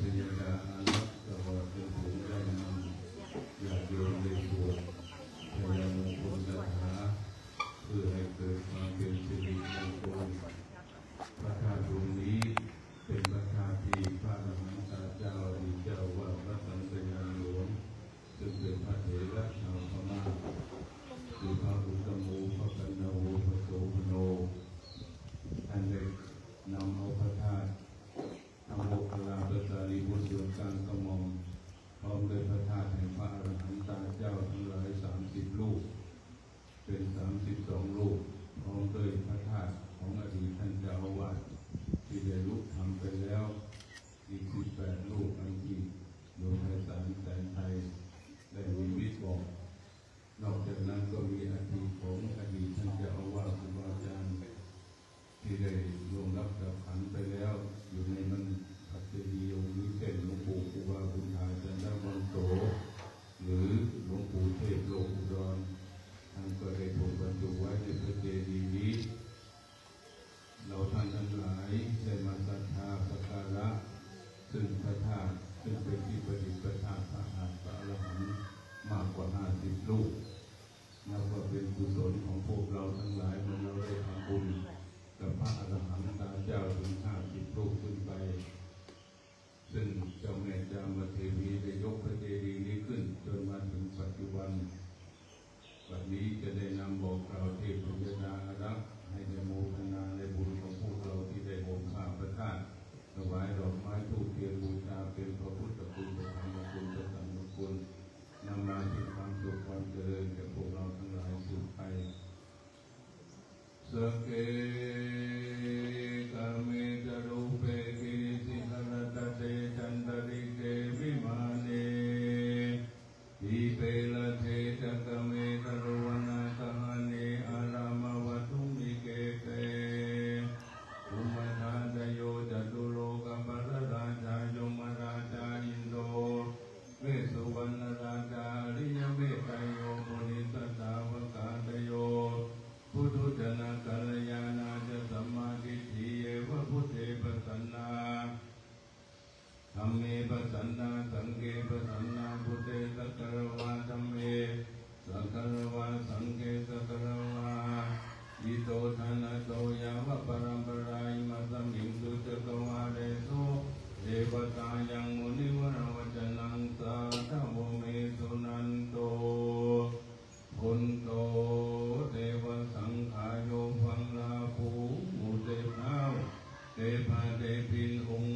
ພະຍາດາອາລັກ ຕະຫຼອດຈົນເຖິງໄດ້ນຳຍາດໂຍມໄດ້ສວດພະຍາມຸງຄຸນຄາຖາ ເພື່ອໃຫ້ເກີດຄວາມເປັນສິລິມົງຄົນ. ພະທາດອົງນີ້ເປັນພະທາດທີ່ພະອະລະຫັນຕະເຈົ້າ ອະດີດເຈົ້າອາວາດວັດສັນກະຍາງຫຼວງ ຊຶ່ງເປັນພະເຖລະຊາວພະມ້າ ຄືພະອຸດຕະໂມ ພະປັນນະໂວ ພະໂສພະໂນ ທ່ານໄດ້ນຳເອົາພະທາດ ອະໂມກະລາ ພະສາລີບຸດ ເບື້ອງກາງກະໝ່ອມ ພ້ອມດ້ວຍພະທາດແຫ່ງພະອະລະຫັນຕະເຈົ້າທັງຫຼາຍສາມສິບຮູບ ເປັນສາມສິບສອງຮູບ ພ້ອມດ້ວຍພະທາດຂອງອະດີດທ່ານເຈົ້າອາວາດທີ່ໄດ້ລຸທຳໄປແລ້ວອີກສິບແປດຮູບ ອັນທີ່ໂຍມໄພສານ ແສນໄທ ໄດ້ນິມິດບອກ. ນອກຈາກນັ້ນກໍມີອັດຖິຂອງອະດີດທ່ານເຈົ້າອາວາດ ຄູບາອາຈານ ທີ່ໄດ້ລ່ວງລັບດັບຂັນໄປແລ້ວ ຢູ່ໃນມັນ ພະເຈດີອົງນີ້ ເຊັ່ນ ຫຼວງປູ່ຄູບາບຸນຖາ ຈັນທະວັນໂຕ ຫຼື ຫຼວງປູ່ເທບ ໂລກອຸດອນ ທ່ານກໍໄດ້ຖືກບັນຈຸໄວ້ໃນພະເຈດີນີ້. ເຫຼົ່າທ່ານທັງຫຼາຍໄດ້ມາສັດທາສັກກາລະ ຊຶ່ງພະທາດ ຊຶ່ງເປັນທີ່ປະດິດປະທານພະຫັດພະອະລະຫັນມາກກວ່າຫ້າສິບຮູບ. ນັບວ່າເປັນກຸສົນຂອງພວກເຮົາທັງຫຼາຍ ເມື່ອເຮົາໄດ້ທຳບຸນກັບພະອະລະຫັນຕະເຈົ້າເຖິງຫ້າສິບຮູບຂຶ້ນໄປ, ຊຶ່ງເຈົ້າແມ່ຈາມະເທວີໄດ້ຍົກພະເຈດີນີ້ຂຶ້ນຈົນມາເຖິງປັດຈຸບັນ. ບັດນີ້ຈະໄດ້ນຳບອກກ່າວເທບພະຍາດາອາລັກ ໃຫ້ອະໂມທະນາໃນບຸນຂອງພວກເຮົາທີ່ໄດ້ໂຮມຜ້າພະທາດ, ຖວາຍດອກໄມ້ທູບທຽນບູຊາ ເປັນພະພຸດທະຄຸນ, ພະທຳມະຄຸນ, ພະສັງຄະຄຸນ, ນຳມາຊຶ່ງຄວາມສຸກຄວາມຈະເລີນແກ່ພວກເຮົາທັງຫຼາຍສືບໄປ. ສັກເກ ກາເມ ຈະ ຮູເປ ກິລິສິຂະລັດຕະເຕ ຈັນຕະລິເກ ວິມາເນ ດີເປ ລັດເທ ຈັກກະເມ ທະໂລ ວະນາກະຫະເນ ອາຣາມະວັດຖຸ ມິເກເຕ ພູມະທາດຕະໂຍ ຈະຕຸໂລກະປາລະລາຊາ ຍົມມະລາຊາ ອິນໂດ ເວດສຸວັນນະລາຊາ ອະລິຍະເມດໄຕໂຍ ມຸນີສັດຖາວະກາຕະໂຍ ປຸຖຸຊະນະກັນລະຍານາຈະ ສຳມາທິດຖິ ເຍວະບຸດເທປະສັນນາ ທຳເມປະສັນນາ ສັງເຄປະສັນນາ ບຸດເທສັກກາລະວາ ທຳເມສັກກາລະວາ ສັງເຄສັກກາລະວາ ອິໂຕທະນະໂຕ ຍາວະປະລັມປະລາ ອິມາສະມິງສຸຈັກກະວາເລ ໂສ ເທວະຕາ ຍັງມຸນິວະລະວະຈະນັງ ສາທະໂວ ເມ ສຸນັນໂຕ ໂພນໂຕ ເທວະສັງຄາໂຍ ຟັງລາຫູ ເທພະເທພິນ ອົງ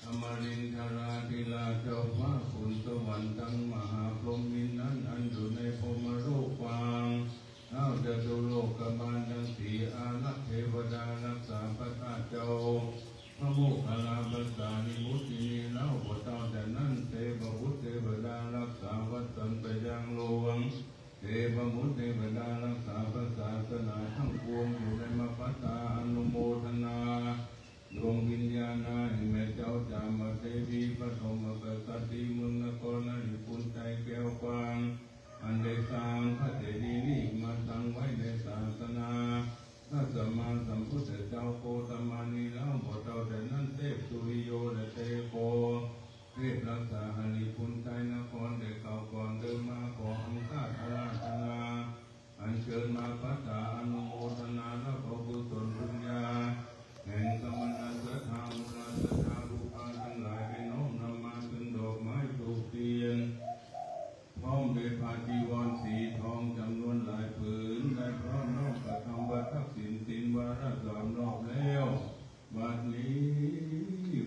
ອະມະລິນທະລາທິລາດ ເຈົ້າຟ້າບຸນສະຫວັນ ທັງມະຫາພົມມິນນັ້ນ ອັນຢູ່ໃນພົມມະໂລກກວ້າງ ທ້າວຈະຕຸໂລກກະບານທັງສີ່ ອາລັກເທວະດາ ຮັກສາພະທາດເຈົ້າ ພະໂມກຂະລາ ພະສາລີບຸດ ທີ່ນີ້ເລົ່າ. ບໍ່ເທົ່າແຕ່ນັ້ນ ເທບະບຸດເທວະດາ ຮັກສາວັດສັນກະຍາງຫຼວງ ເທບະບຸດເທວະດາ ຮັກສາພະສາສະໜາທັງປວງ ຜູ້ໄດ້ມາປັດຖາອະນຸໂມທະນາ ດວງວິນຍານາແຫ່ງແມ່ເຈົ້າຈາມະເທວີ ປະຖົມມະກະສັດ ທີ່ເມືອງນະຄອນນະລິກຸນໄຊແກ້ວກວ້າງ ອັນໄດ້ສ້າງພະເຈດີນີ້ມາຕັ້ງໄວ້ໃນສາສະໜາ ພະສຳມາສຳພຸດທະເຈົ້າໂຄຕະມານີ້ແລ້ວ. ບໍ່ເທົ່າແຕ່ນັ້ນ ເທບສຸລິໂຍ ແລະ ເທໂກ ເທບລັກສາຫະລິກຸນໄຊນະຄອນ ແຕ່ເກົ່າກ່ອນເດີມມາ ຂໍອັງຄາດອາລາທະນາ ອັນເຊີນມາປັດຖາອະນຸໂມທະນາ ຮັບເອົາກຸສົນບຸນຍາ ແຫ່ງສະມະນະສັດທາ ມຸລາສັດທາ ຜູ້ພາທັງຫຼາຍໄດ້ນ້ອມນຳມາ ຊຶ່ງດອກໄມ້ທູບທຽນ ພ້ອມດ້ວຍຜ້າຈີວອນສີທອງຈຳນວນຫຼາຍຜືນ ໄດ້ພ້ອມນ້ອມກະທຳວັດທັກສິນສິນວາລະສາມລອບແລ້ວ. ບັດນີ້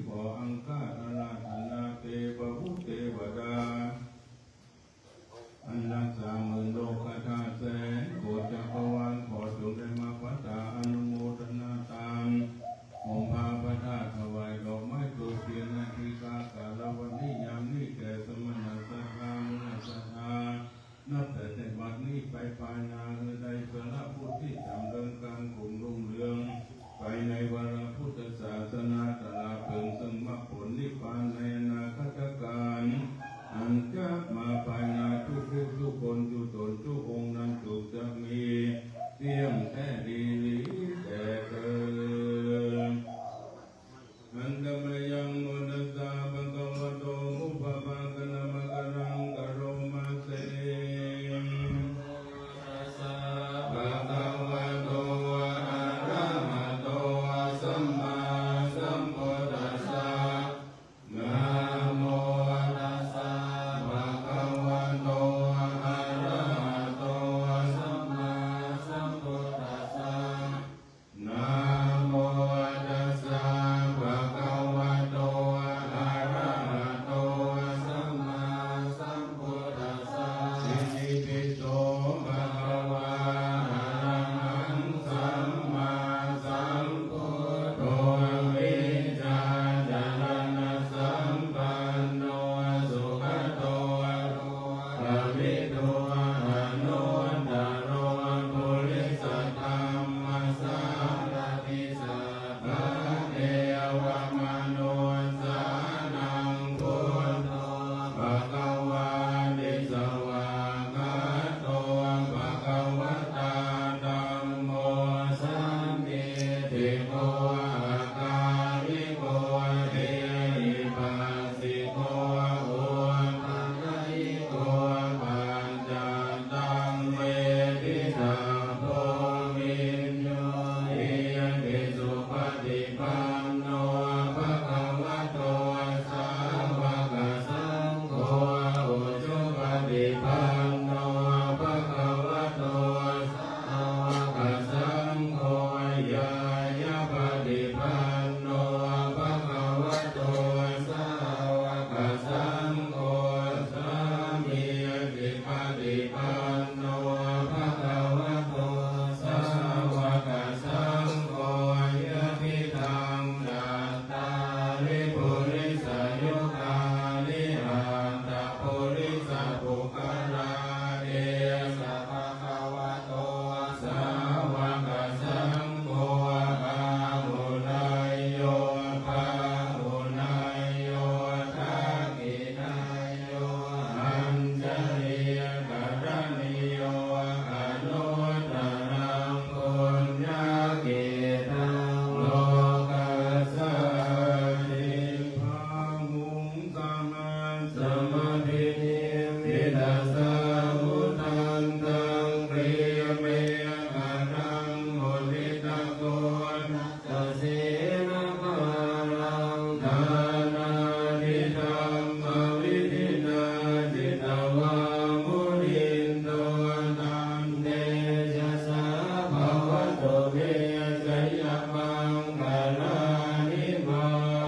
ຂໍອັງຄາດອາລາທະນາເທບະບຸດເທວະດາ ອັນຮັກສາໝື່ນໂລກະທາດແສນໂກດຈັກກະວານ ຂໍຈົ່ງໄດ້ມາປັດຖາອະນຸໂມທະນາຕາມ ຫົ້ມຜ້າພະທາດ ຖວາຍດອກໄມ້ທູບທຽນ ໃນທີຄາກາລະວັນນີ້ຍາມນີ້ ແກ່ສະມະນະສັດທາ ມຸລະສັດທາ ນັບແຕ່ແຕ່ບັດນີ້ໄປພາຍໜ້າ ໃຫ້ໄດ້ສາລະພຸດທີ່ຈຳເລີນການກຸ້ງລຸ່ງເຮືອງ ໄປໃນວາລະພຸດທະສາສະໜາ ຕະຫຼາດເຖິງເຊິ່ງມັກຜົນນິບພານໃນອະນາຄົດຕະການ ອັນຈະມາພາຍໜ້າທຸກຜູ້ທຸກຄົນ ທຸກຕົນທຸກອົງນັ້ນ ຈົ່ງຈັກມີທ່ຽງແທ້ດີຫຼີແຕ່ເກີດ. ຄັນຕະມະຍັງມຸດຕະສ ວິປຸລິສະຍຸຄາລິ ອັດຕະປຸລິສະບຸກຄະລາ ເອສະ ພະຄະວະໂຕ ສາວະກະສັງໂຄ ອາຫຸເນຍໂຍ ປາຫຸເນຍໂຍ ທັກຂິເນຍໂຍ ອັນຈະລີກະລະນີໂຍ ອະນຸດຕະລັງ ປຸນຍະກະຕັງ ໂລກັດສາຕິ ບາຫຸງ ສະຫັດສະມະພິນິມມິດຕະສາຫຸທັນຕັງ ກຣີເມຂະລັງ ໂອທິຕະໂກນະ ສະເສນະມາລັງ ທານາທິທຳມະວິທິນາ ຈິດຕະວາມຸນິນໂຕ ຕັນເຕຊະສາ ພະວະຕຸເມ ໄຊຍະມັງຄະລານິ ມາ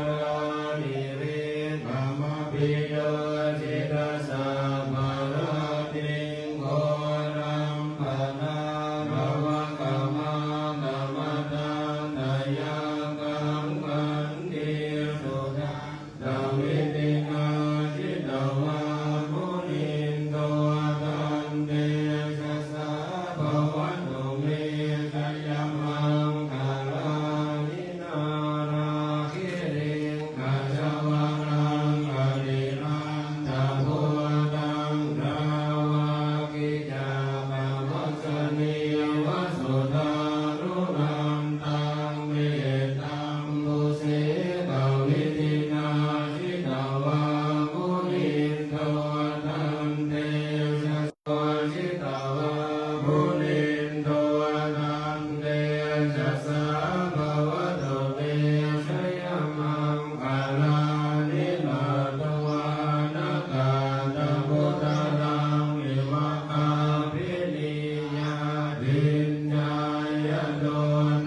ລານິວິກະມະພິໂຍ ຈິດຕະສັບພະລັດຖິງ ໂຄລັມພະນາ ພະວະກະມາກະມະທັນຕະຍັກຂັງ ຂັນຕິສຸທັນຕະວິທິນາ ຈິດຕະວາມຸນິນໂຕ ຕັນເຕຊະສາ ພະວະຕຸເມ ໄຊຍະມັງຄະລານິ ນາລາກິຣິງ ກະຊະວະລັງ ອະຕິນັນຕະພູຕັງ ດາວະກິຈັກກະວັດສະນີ ວະສຸທານຸນັນຕັງ ເມຕຕັມປຸເສກະວິທິນາ ຈິດຕະວາມຸນິນໂຕ ຕັນເຕຊະ ໂຕ ຈິດຕະວາມຸນິນໂຕ ຕັນເຕຊະສາ ພະວະຕຸເມ ໄຊຍະມັງຄະລານິ ນັດຖະວານະກັດຖະບຸດຕະລັງ ວິວາຄາພິນິຍາ ວິນຍາຍະໂຕ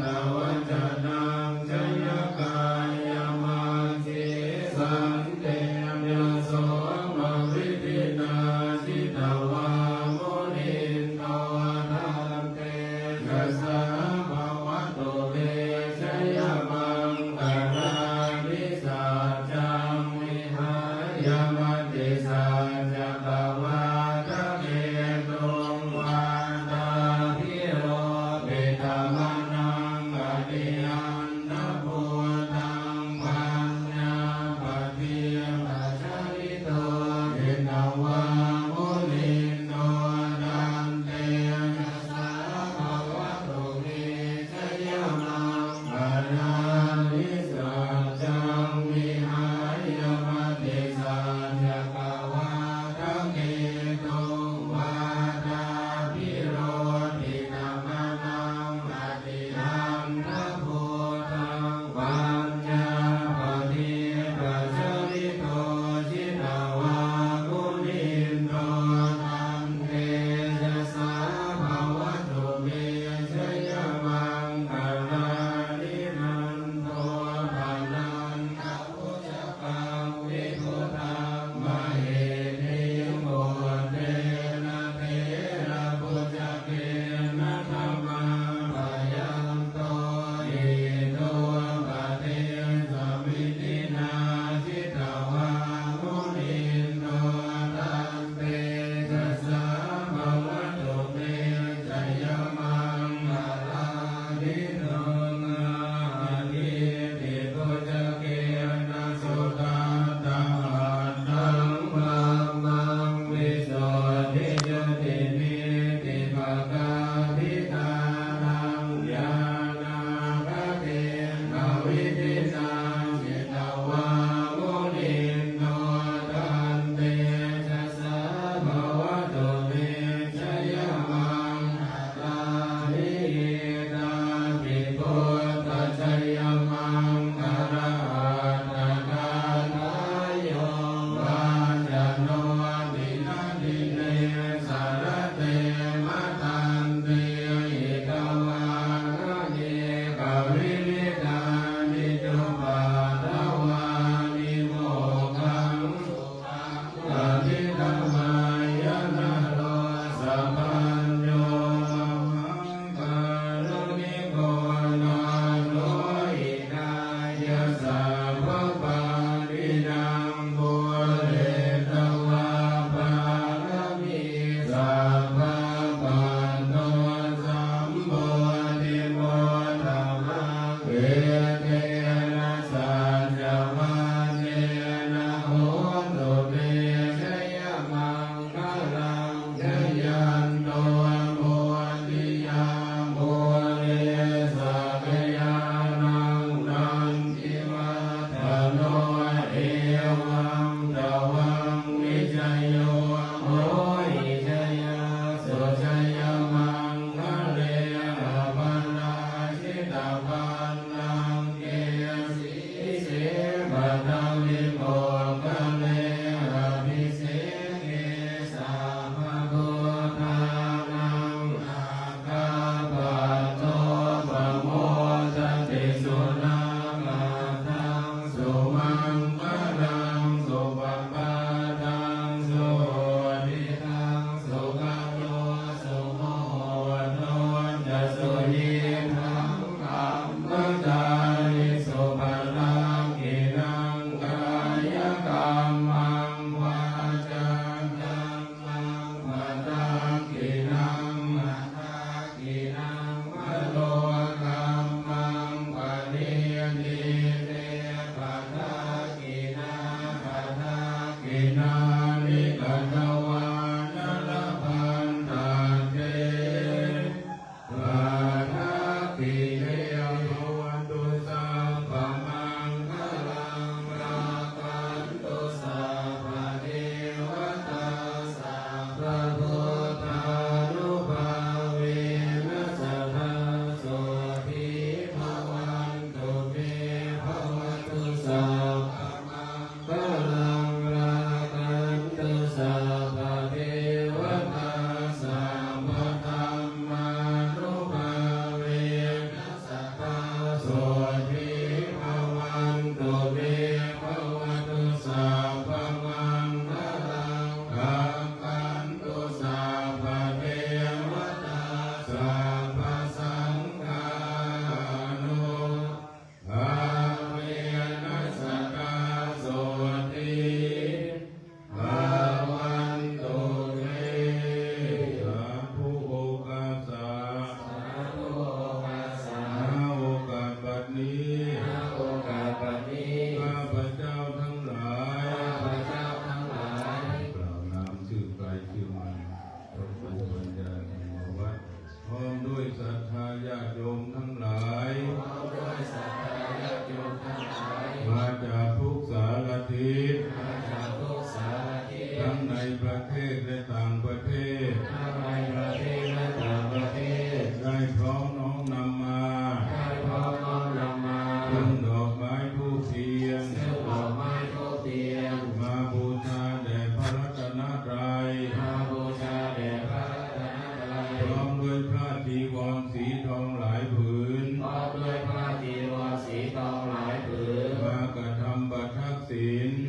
ຕະວັດຈະນັງ ໄຊຍະກາຍະມັດ ເສ ສັນເຕນະໂສມະວິທິນາ ຈິດຕະວາມຸນິນໂຕ ຕັນເຕຊະສາ ພະວະຕຸເມ ໄຊຍະມັງຄະລານິ ສັດຈັງວິຫາຍະ ມະຕິສັດຈະກະວາທະເກຕຸງ ວາຕາພິໂລປິຕະມະນັງ ອະຕິອັນ ນະພູຕັງ ປັນຍາປະທີປະຈາລິໂຕ ຈິດຕະວາມຸນິນໂຕ ຕັນເຕຊະສາ ພະວະຕຸເມ ໄຊຍະມັງຄະລານິ ສັດຈັງວິຫາຍະ ມະຕິສັດ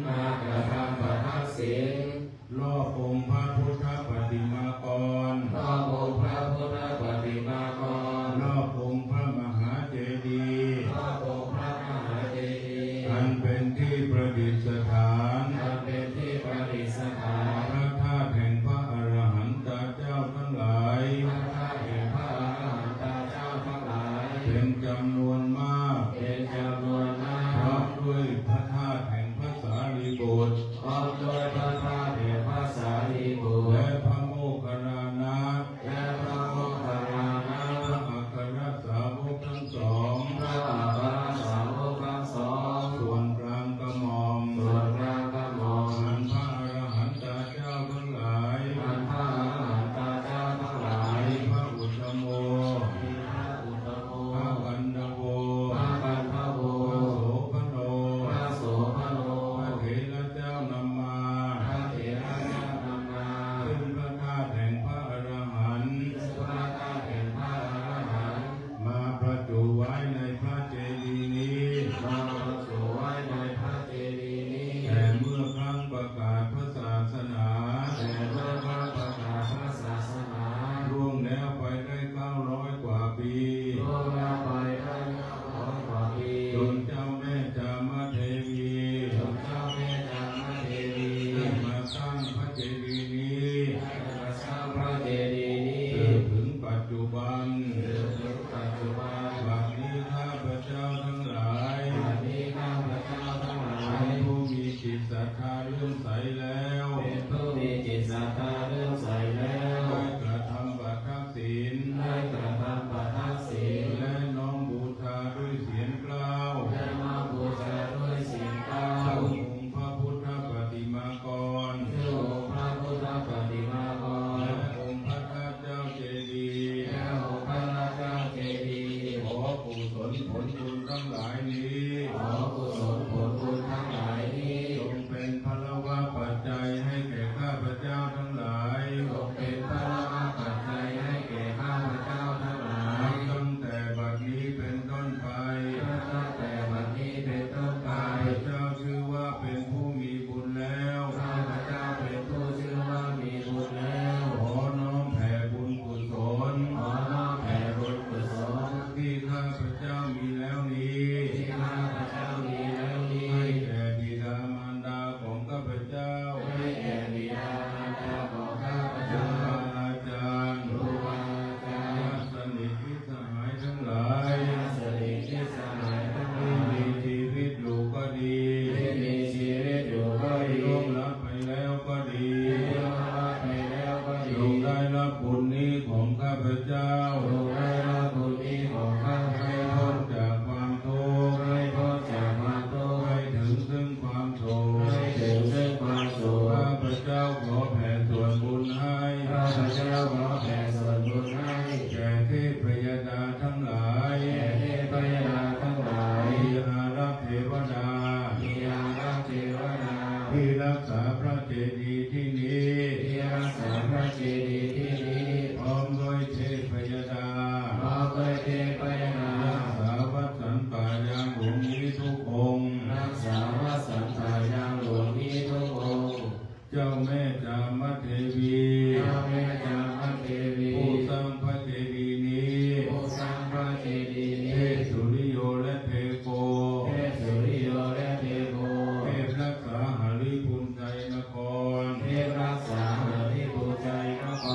ມາກະທຳປະທັກສິນ ລອບອົງພະພຸດທະປະຕິມາກອນ ລອບອົງພະພຸດທະປະຕິມາກອນ ລອບອົງພະມະຫາເຈດີ ລອບອົງພະມະຫາເຈດີ ອັນເປັນທີ່ປະດິດສະຖານ ອັນເປັນທີ່ປະດິດສະຖານ ພະທາດແຫ່ງພະອະລະຫັນຕະເຈົ້າທັງຫຼາຍ ພະທາດແຫ່ງພະອະລະຫັນຕະເຈົ້າທັງຫຼາຍ ເປັນຈຳນວນມາກ ເປັນຈຳນວນມາກ ພ້ອມດ້ວຍພະທາດແຫ່ງພະສາລີບຸດ ພ້ອມດ້ວຍພະທາດແຫ່ງພະສາລີບຸດ ແລະ ພະໂມກຄັນລານະ ແລະ ພະໂມກຄັນລານະ ພະອັກຄະສາວົກທັງສອງ ພະອັກຄະສາວົກທັງສອງ ສ່ວນກາງກະໝ່ອມ ສ່ວນກາງກະໝ່ອມ ອັນພະອະລະຫັນຕະເຈົ້າທັງຫຼາຍ ອັນພະອະລະຫັນຕະເຈົ້າທັງຫຼາຍ ມີພະອຸດຕະໂມ ມີພະອຸດຕະໂມ ພະກັນທະໂວ ພະກັນທະໂວ ພະໂສພະໂນ ພະໂສພະໂນ ພະເຖລະເຈົ້ານຳມາ ພະເຖລະເຈົ້ານຳມາ ຊຶ່ງພະທາດແຫ່ງພະອະລະຫັນ ຊຶ່ງພະທາດແຫ່ງພະອະລະຫັນ ມາປະຈຸໄວ້ໃນພະເຈດີນີ້ ມາປະຈຸໄວ້ໃນພະເຈດີນີ້ ແຕ່ເມື່ອຄັ້ງປະກາດພະສາສະໜາ ແຕ່ເມື່ອຄັ້ງປະກາດພະສາສະໜາ ລ່ວງແລ້ວໄປໄດ້ເກົ້າຮ້ອຍກວ່າປີ ລ່ວງແລ້ວໄປໄດ້ເກົ້າຮ້ອຍກວ່າປີ ຈົນເຈົ້າແມ່ຈາມະເທວີ ຈົນເຈົ້າແມ່ຈາມະເທວີ ໄດ້ມາສ້າງພະເຈດີນີ້ ໄດ້ມາສ້າງພະເຈດີນີ້ ເຖິງປັດຈຸບັນ ເຖິງປັດຈຸບັນ ບັດນີ້ຂ້າພະເຈົ້າທັງຫຼາຍ ບັດນີ້ຂ້າພະເຈົ້າທັງຫຼາຍ ເປັນຜູ້ມີຈິດສັດທາເລື່ອມໃສແລ້ວ ເປັນຜູ້ມີຈິດສັດທາເລື່ອມໃສແລ້ວ ໄດ້ກະທຳປະທັກສິນ ໄດ້ກະທຳປະທັກສິນ ແລະ ນ້ອມບູຊາດ້ວຍສຽງກ່າວ ແລະ ນ້ອມບູຊາດ້ວຍສຽງກ່າວ ອົງພະພຸດທະປະຕິມາກອນ ອົງພະພຸດທະປະຕິມາກອນ ແລະ ອົງພະທາດເຈົ້າເຈດີ ແລະ ອົງພະທາດເຈົ້າເຈດີ ຂໍກຸສົນຜົນບຸນທັງຫຼາຍນີ້ ຂໍກຸສົນຜົນບຸນທັງຫຼາຍນີ້ ຈົ່ງເປັນພະລະວະປັດໄຈໃຫ້ແກ່ຂ້າພະເຈົ້າທັງຫຼາຍ ຈົ່ງເປັນພະລະວະປັດໄຈໃຫ້ແກ່ຂ້າພະເຈົ້າທັງຫຼາຍ ນັບຕັ້ງແຕ່ບັດນີ້ເປັນຕົ້ນໄປ ນັບຕັ້ງແຕ່ບັດນີ້ເປັນຕົ້ນໄປ ຂ້າພະເຈົ້າ ຊື່ວ່າເປັນຜູ້ມີບຸນແລ້ວ ຂ້າພະເຈົ້າເປັນຜູ້ຊື່ວ່າມີບຸນແລ້ວ ຂໍນ້ອມແຜ່ບຸນກຸສົນ ຂໍນ້ອມແຜ່ບຸນກຸສົນ ທີ່ຂ້າພະເຈົ້າມີແລ້ວນີ້ ທີ່ຂ້າພະເຈົ້າມີແລ້ວນີ້ ໃຫ້ແກ່ບິດາມານດາຂອງຂ້າພະເຈົ້າ ໃຫ້ແກ່ບິດາມານດາຂອງຂ້າພະເຈົ້າ ຄູບາອາຈານ ຄູບາອາຈານ ຍາດສະໜິດມິດສະຫາຍທັງຫຼາຍ ຍາດສະໜິດມິດສະຫາຍທັງຫຼາຍ ທີ່ມີຊີວິດຢູ່ກໍດີ ທີ່ມີຊີວິດຢູ່ກໍດີ ລ່ວງລັບໄປແລ້ວກໍດີ ທີ່ລ່ວງລັບໄປແລ້ວກໍດີ ຈົ່ງໄດ້ຮັບບຸນນີ້ຂອງຂ້າພະເຈົ້າ ຈົ່ງໄດ້ຮັບບຸນນີ້ຂອງຂ້າພະເຈົ້າ ໃຫ້ພົ້ນຈາກຄວາມທຸກ ໃຫ້ພົ້ນຈາກຄວາມທຸກ ໃຫ້ເຖິງເຊິ່ງຄວາມສຸກ ໃຫ້ເຖິງເຊິ່ງຄວາມສຸກ ຂ້າພະເຈົ້າຂໍແຜ່ສ່ວນບຸນໃຫ້ ຂ້າພະເຈົ້າຂໍແຜ່ສ່ວນບຸນໃຫ້ ແກ່ເທບພະຍະດາທັງຫຼາຍ ແກ່ເທບພະຍະດາທັງຫຼາຍ ທີ່ອາລັກເທວະດາ ທີ່ອາລັກເທວະດາ ທີ່ຮັກສາພະເຈດີທີ່ນີ້ ທີ່ຮັກສາພະເຈດີທີ່ນີ້ ພ້ອມດ້ວຍເທບພະຍະດາ ພ້ອມດ້ວຍເທບພະຍະດາ ຮັກສາວັດສັນປ່າຍາງຫຼວງນີ້ທຸກອົງ ຮັກສາວັດສັນປ່າຍາງຫຼວງນີ້ທຸກອົງ ເຈົ້າແມ່ຈາມະເທວີ ເຈົ້າແມ່ຈາມະເທວີ ຜູ້ສ້າງພະເຈດີນີ້ ຜູ້ສ້າງພະເຈດີນີ້ ເທບສຸລິໂຍ ແລະ ເທໂກ ເທບສຸລິໂຍ ແລະ ເທໂກ ເທບຮັກສາຫະລິພຸນໄຊນະຄອນ ເທບຮັກສາຫະລິພຸນໄຊນະຄອນ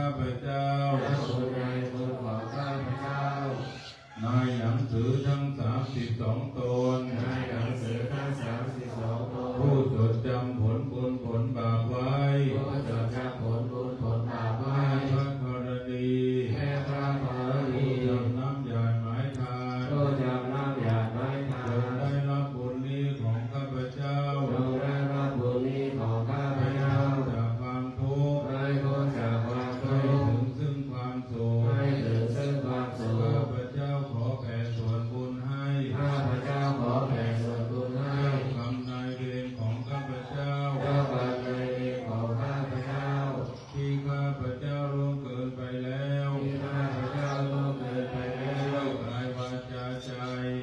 ຂ້າພະເຈົ້າ ແລະບຸນໃນບຸນຂອງຂ້າພະເຈົ້າ ນາຍໜັງສືທັງສາມສິບສອງຕົນ ນາຍໜັງສືທັງສາມສິບສອງຕົນ ຜູ້ຈົດຈຳຜົນບຸນຜົນບາບໄວ້ ຜູ້ຈົດຈຳຜົນບຸນຜົນບາບໄວ້ ໃນພະທໍລະນີ ໃນພະທໍລະນີ ຜູ້ຈັກນັບຫຍາດໝາຍທານ ຜູ້ຈັກນັບຫຍາດໝາຍທານ ຈົ່ງໄດ້ຮັບບຸນນີ້ຂອງຂ້າພະເຈົ້າ ຈົ່ງໄດ້ຮັບບຸນນີ້ຂອງຂ້າພະເຈົ້າ ໃຫ້ພົ້ນຈາກຄວາມທຸກ ໃຫ້ພົ້ນຈາກຄວາມທຸກ ໃຫ້ເຖິງເຊິ່ງຄວາມສຸກ ໃຫ້ເຖິງເຊິ່ງຄວາມສຸກ ຂ້າພະເຈົ້າຂໍແຜ່ສ່ວນບຸນໃຫ້ ຂ້າພະເຈົ້າຂໍແຜ່ສ່ວນບຸນໃຫ້ ເຈົ້າກຳນາຍເວນຂອງຂ້າພະເຈົ້າ ເຈົ້າກຳນາຍເວນຂອງຂ້າພະເຈົ້າ ທີ່ຂ້າພະເຈົ້າລ່ວງເກີນໄປແລ້ວ ທີ່ຂ້າພະເຈົ້າລ່ວງເກີນໄປແລ້ວ ດ້ວຍກາຍວາຈາໃຈ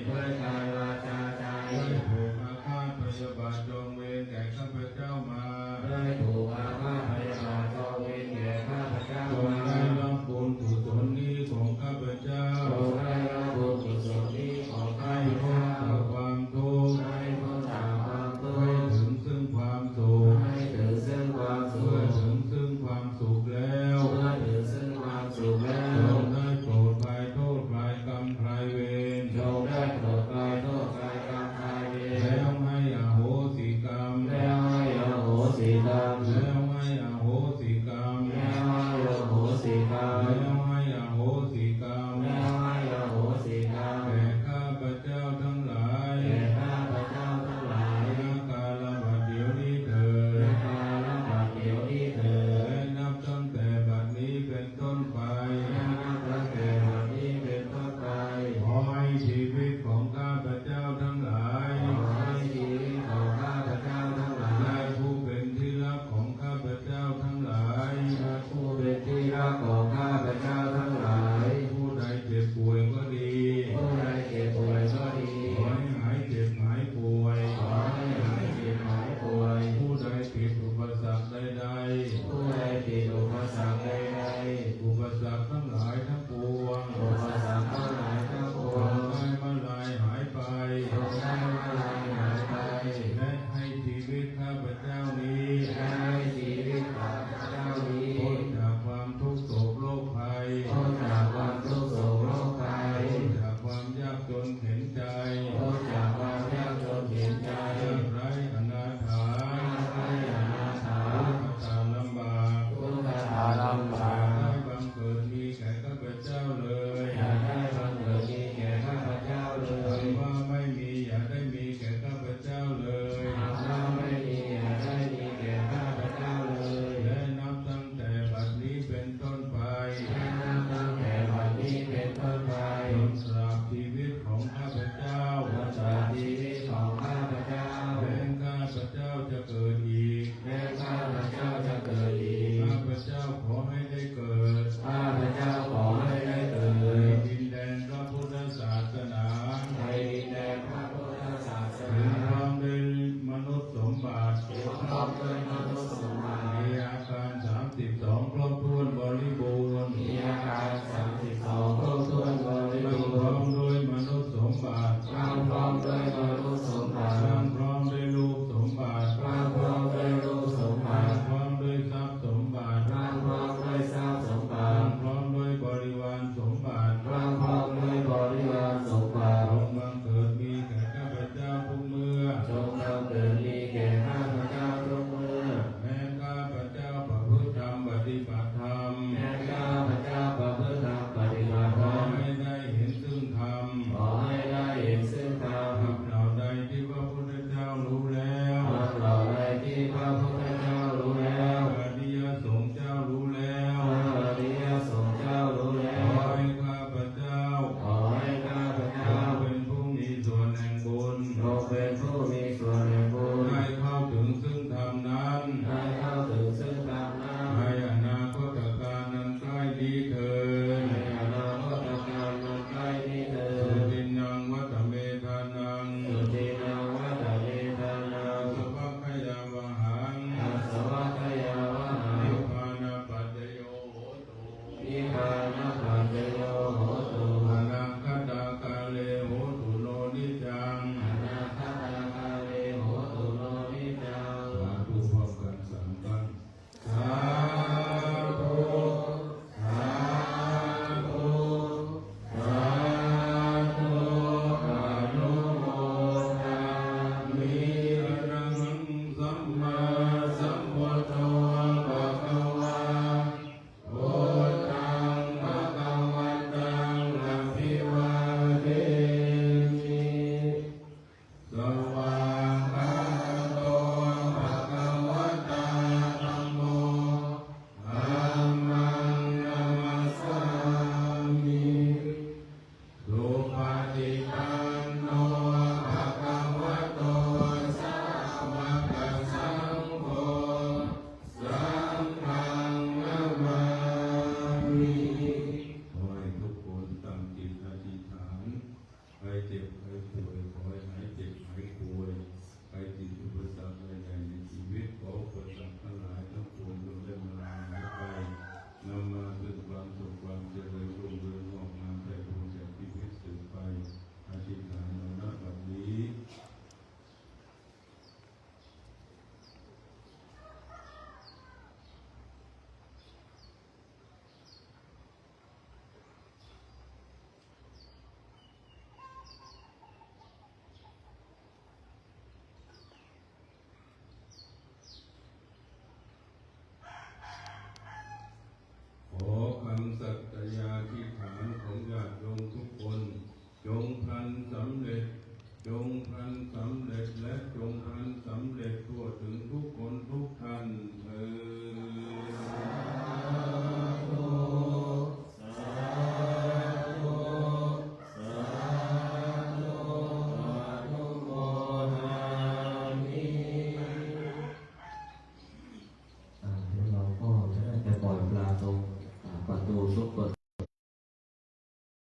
ດ້ວຍກາຍວາຈາໃຈ ໄດ້ຜູກອາຄາດພະຍາບາດຈອງເວນແກ່ຂ້າພະເຈົ້າມາ ໄດ້ຜູກອາຄາດພະຍາບາດຈອງເວນແກ່ຂ້າພະເຈົ້າມາ ຈົ່ງໄດ້ຮັບບຸນກຸສົນນີ້ຂອງຂ້າພະເຈົ້າ ຈົ່ງໄດ້ຮັບບຸນກຸສົນນີ້ຂອງຂ້າພະເຈົ້າ ໃຫ້ພົ້ນຈາກຄວາມທຸກ ໃຫ້ພົ້ນຈາກຄວາມທຸກ ໃຫ້ເຖິງເຊິ່ງຄວາມສຸກ ໃຫ້ເຖິງເຊິ່ງຄວາມສຸກ ເມື່ອເຖິງເຊິ່ງຄວາມສຸກແລ້ວ ເມື່ອເຖິງເຊິ່ງຄວາມສຸກແລ້ວ ຈົ່ງໄດ້ໂປດຄາຍໂທດຄາຍກຳຄາຍເວນ ຈົ່ງໄດ້ໂປດຄາຍໂທດຄາຍກຳຄາຍເວນ ແລ້ວໃຫ້ອະໂຫສິກຳ ແລ້ວໃຫ້ອະໂຫສິກຳ ແລ້ວໃຫ້ອະໂຫສິກຳ ແລ້ວໃຫ້ອະໂຫສິກຳ ແລ້ວໃຫ້ອະໂຫສິກຳ ແລ້ວໃຫ້ອະໂຫສິກຳ ແກ່ຂ້າພະເຈົ້າທັງຫຼາຍ ແກ່ຂ້າພະເຈົ້າທັງຫຼາຍ ນະກາລະບັດດຽວນີ້ເທີ້ນ ນະກາລະບັດດຽວນີ້ເທີ້ນ ແລະນັບຕັ້ງແຕ່ບັດນີ້ເປັນຕົ້ນໄປ ແລະນັບຕັ້ງແຕ່ບັດນີ້ເປັນຕົ້ນໄປ ຂໍໃຫ້ຊີວິດຂອງຂ້າພະເຈົ້າທັງຫຼາຍ ຂໍໃຫ້ຊີວິດຂອງຂ້າພະເຈົ້າທັງຫຼາຍ ແລະຜູ້ເປັນທີ່ຮັກຂອງຂ້າພະເຈົ້າທັງຫຼາຍ ແລະຜູ້ເປັນທີ່ຮັກຂອງຂ້າພະເຈົ້າທັງຫຼາຍ ຜູ້ໃດເຈັບປ່ວຍກໍດີ ຜູ້ໃດເຈັບປ່ວຍກໍດີ ຂໍໃຫ້ຫາຍເຈັບຫາຍປ່ວຍ ຂໍໃຫ້ຫາຍເຈັບຫາຍປ່ວຍ ຜູ້ໃດຕິດອຸປະສັກໃດໆ ຜູ້ໃດຕິດອຸປະສັກໃດໆ ອຸປະສັກທັງຫຼາຍທັງປວງ ອຸປະສັກທັງຫຼາຍທັງປວງ ຈົ່ງໄດ້ມາລາຍຫາຍໄປ ຈົ່ງໄດ້ມາລາຍຫາຍໄປ ແລະໃຫ້ຊີວິດຂ້າພະເຈົ້ານີ້ ແລະໃຫ້ຊີວິດຂ້າພະເຈົ້ານີ້ ພົ້ນຈາກຄວາມທຸກໂສກໂລກໄພ ພົ້ນຈາກຄວາມທຸກໂສກໂລກໄພ ພົ້ນຈາກຄວາມຍາກຈົນເຂັນໃຈ ພົ້ນຈາກຄວາມຍາກຈົນເຂັນໃຈ ຍາກໄຮ້ອະນາຖາ ຍາກໄຮ້ອະນາຖາ ທຸກຂະຕາລຳບາກ ທຸກຂະຕາລຳບາກ ຢ່າໄດ້ບັງເກີດມີແກ່ຂ້າພະເຈົ້າເລີຍ ຢ່າໄດ້ບັງເກີດມີແກ່ຂ້າພະເຈົ້າເລີຍ ຄຳວ່າໄມ່ມີ ຢ່າໄດ້ມີແກ່ຂ້າພະເຈົ້າເລີຍ ຄຳວ່າໄມ່ມີ ຢ່າໄດ້ມີແກ່ຂ້າພະເຈົ້າເລີຍ ແລະນັບຕັ້ງແຕ່ບັດນີ້ເປັນຕົ້ນໄປ ແລະນັບຕັ້ງແຕ່ບັດນີ້ເປັນຕົ້ນໄປ ຈົນຕາບຊີວິດຂອງຂ້າພະເຈົ້າ ຈົນຕາບຊີວິດຂອງຂ້າພະເຈົ້າ ແມ່ນຂ້າພະເຈົ້າຈະເກີດອີກ ແມ່ນຂ້າພະເຈົ້າຈະເກີດອີກ ຂ້າພະເຈົ້າຂໍໃຫ້ໄດ້ເກີດ ຂ້າພະເຈົ້າຂໍໃຫ້ໄດ້ເກີດ ໃນດິນແດນພະພຸດທະສາສະໜາ ໃນດິນແດນພະພຸດທະສາສະໜາ ເຖິງພ້ອມດ້ວຍມະນຸດສົມບັດ ເຖິງພ້ອມດ້ວຍມະນຸດສົມບັດ ມີອາການສາມສິບສອງ ຄົບຖ້ວນບໍລິບູນ ມີອາການສາມສິບສອງ ຄົບຖ້ວນບໍລິບູນ ພ້ອມດ້ວຍມະນຸດສົມບັດ ພ້ອມດ້ວຍມະນຸດສົມບັດ ພ້ອມດ້ວຍຮູບສົມບັດ ພ້ອມດ້ວຍຮູບສົມບັດ ພ້ອມດ້ວຍຊັບສົມບັດ ພ້ອມດ້ວຍຊັບສົມບັດ ພ້ອມດ້ວຍບໍລິວານສົມບັດ ພ້ອມດ້ວຍບໍລິວານສົມບັດ ຈົ່ງບັງເກີດມີແກ່ຂ້າພະເຈົ້າທຸກເມື່ອ ຈົ່ງບັງເກີດມີແກ່ຂ້າພະເຈົ້າທຸກເມື່ອ ແມ່ນຂ້າພະເຈົ້າປະພຶດທຳປະຕິບັດທຳ ແມ່ນຂ້າພະເຈົ້າປະພຶດທຳປະຕິບັດທຳ ຂໍໃຫ້ໄດ້ເຫັນເຊິ່ງທຳ ຂໍໃຫ້ໄດ້ເຫັນເຊິ່ງທຳ ທຳເຫຼົ່າໃດທີ່ພະພຸດທະເຈົ້າຮູ້ແລ້ວ ທຳເຫຼົ່າໃດທີ່ພະພຸດທະເຈົ້າຮູ້ແລ້ວ ອະລິຍະສົງເຈົ້າຮູ້ແລ້ວ ອະລິຍະສົງເຈົ້າຮູ້ແລ້ວ ຂໍໃຫ້ຂ້າພະເຈົ້າ ຂໍໃຫ້ຂ້າພະເຈົ້າ ຈົ່ງເປັນຜູ້ມີສ່ວນແຫ່ງບຸນ ຈົ່ງເປັນຜູ້ມີສ່ວນແຫ່ງບຸນ ໄດ້ເຂົ້າເຖິງເຊິ່ງທຳນັ້ນ ໄດ້ເຂົ້າເຖິງເຊິ່ງທຳນັ້ນ ໃນອະນາຄົດຕະການອັນໃກ້ນີ້ເທີ້ນ ໃນອະນາຄົດຕະການອັນໃກ້ນີ້ເທີ້ນ ສຸທິນນາງວັດຕະເມທານັງ ສຸທິນນາງວັດຕະເມທານັງ ສະວາກະຍາວະຫັງ ອາສະວາກະຍາວະຫັງ ນິບພານະປັດຈະໂຍໂຫຕຸ ນິບພາ